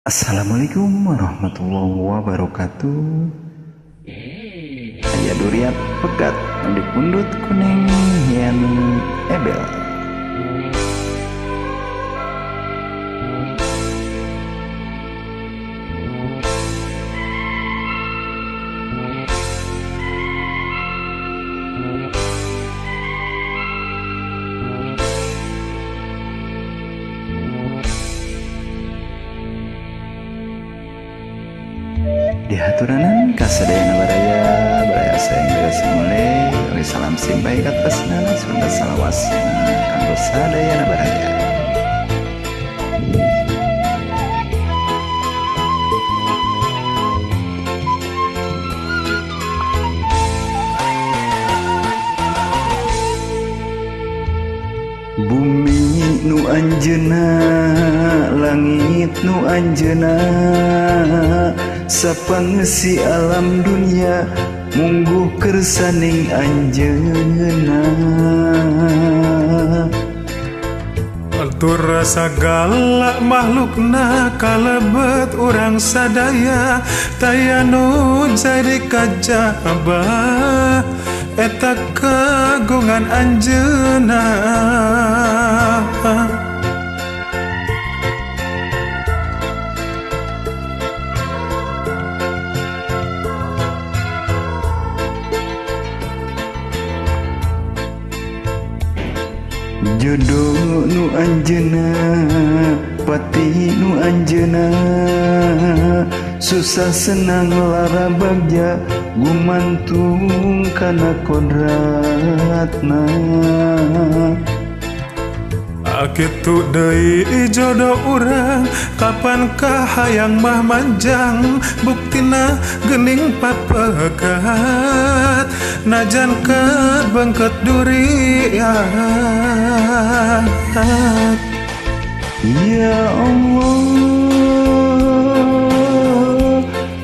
Assalamualaikum warahmatullahi wabarakatuh. Aya duriat pegat dipundut kuning Yani Ebel. Dihaturanan kasadayana baraya baraya sayang beres mulai oge salam simpai katasna Sunda salawasna kanggo sadayana baraya. Bumi nu anjeunna, langit nu anjeunna, sapangeusi alam dunia mungguh kersaning anjeunna. Altur sagala makhlukna kalebet urang sadaya, taya nu jadi kajaba eta kagungan anjeunna. Jodoh nu anjeunna, pati nu anjeunna, susah senang lara bagja gumantung kana kodratna. Kitu deui jodoh urang, kapan kahayang mah manjang, buktina geuning papegat najan kabengket duriat. Ya Allah,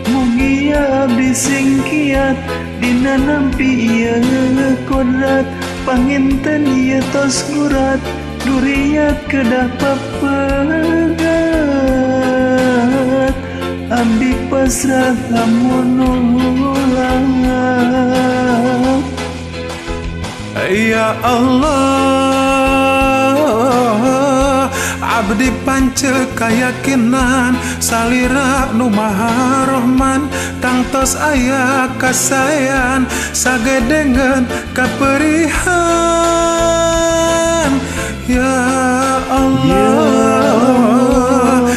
mugia abdi sing kiat dina nampi ieu kodrat, panginten ieu tos gurat duriat kedah papegat, abdi pasrah lamun nolak. Ya Allah, abdi pancek kayakinan salira nu maha rohman, tangtos aya kasayan sagedengeun kaperihan. Ya Allah,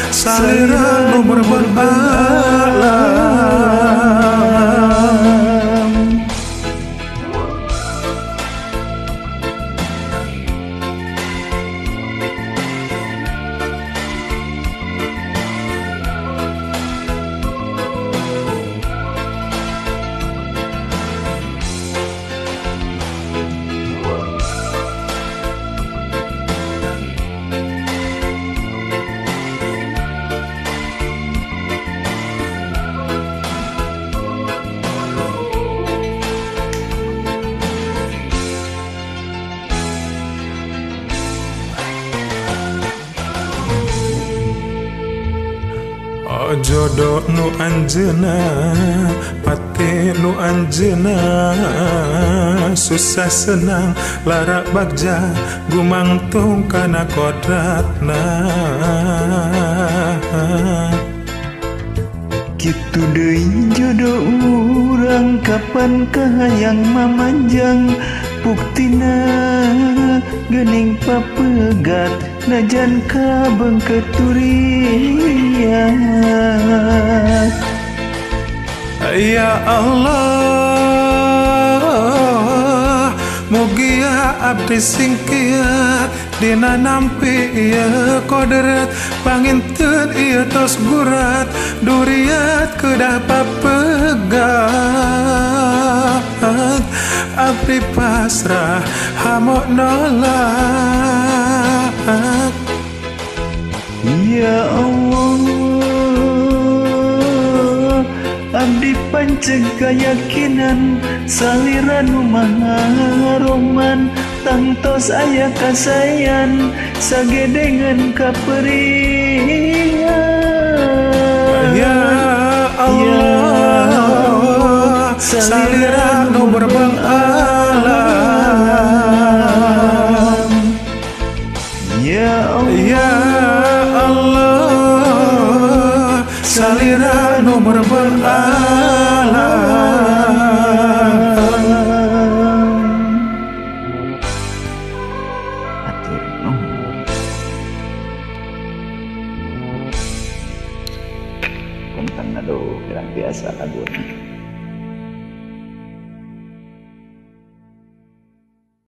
salira nu berbalam. Jodoh nu anjeunna, pati nu anjeunna, susah senang lara bagja gumangtung kana kodratna. Kitu deui jodoh urang, kapan kahayang mamanjang, buktina geuning papegat najan kabengket duriat. Ya Allah, mugia abdi sing kiat dina nampi ieu kodrat, panginten ieu tos gurat duriat kedah papegat, abdi pasrah hamok nolak. Ya Allah, abdi panceg kayakinan salira nu maha rohman, tangtos aya kasayan sagedengeun kaperihan. Salira nu berbeng alam. Ya Allah, ya Allah, salira nu berbeng alam. Atur nuhun. Punten aduh, kurang biasa laguna.